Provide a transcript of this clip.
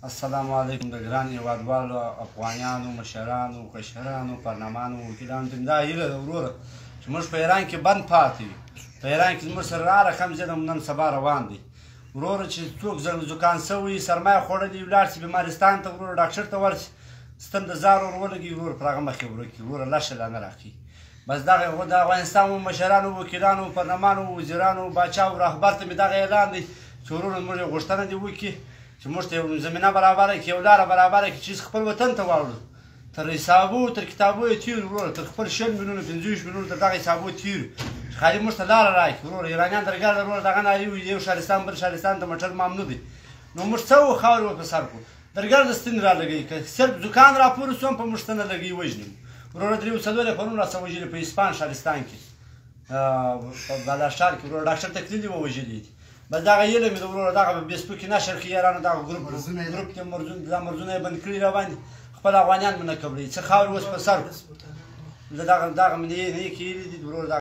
السلام علیکم د ګران هیوادوالو افغانانو مشرانو کشرانو پارلمانو وکیلانو ته دا هیله ده وروره چې موږ په ایران کې بند پاتې یو. په ایران کې زموږ سره هر رقم ظلم نن سبا روان دی وروره. چې څوک زکان سوی سرمایه خوړلې ولاړ سي بیمارستان ته وروره، ډاکټر ته ورسي، ستن د زار ور ولګي وروره، پر هغه مخ یې ورک کړي وروره، لشه لا نه راکوي. بس دغه د افغانستان مشرانو وکیلانو پارلمانو وزیرانو باچا او رهبر ته مې دغه اعلان دی چې وروره موږ یې غوښتنه دې وکړي چې موږ ته یو زمینه برابره کړي، یو لاره برابره کړي چې خپل وطن ته واوړو. تر حسابو تر کتابو یې تېر وروره، تر خپل 20 میلیونه 25 میلیونه تر دغه حسابو تېر چې خالي موږ ته لاره راکړي وروره. ایرانیان درګرده وروره، دغه نه یو شهرستان بل شهرستان ته موټر ممنوع دی، نو موږ څه خاورې ور په سر کړو. درګرده ستنې را لګوي، که صرف زکان راپورې سو هم په موږ ستنه لګوي وژني وروره. درې څلور یې پرون راڅخه وژلي په اسپان شهرستان کې په بالاشار کې وروره، ډاکټر ته تللي وه وژلي دي. بس دغه هیله مې ده وروره، دغه په فېسبوک کې نشر کړي یارانو، دغه ګروپ کې مرزونه دا مرزونه یې بند کړي را باندې، خپل افغانیان مې نه قبلوي، څه خاورې اوس په سر کړو. دغه مې نه کېلي دي وروره.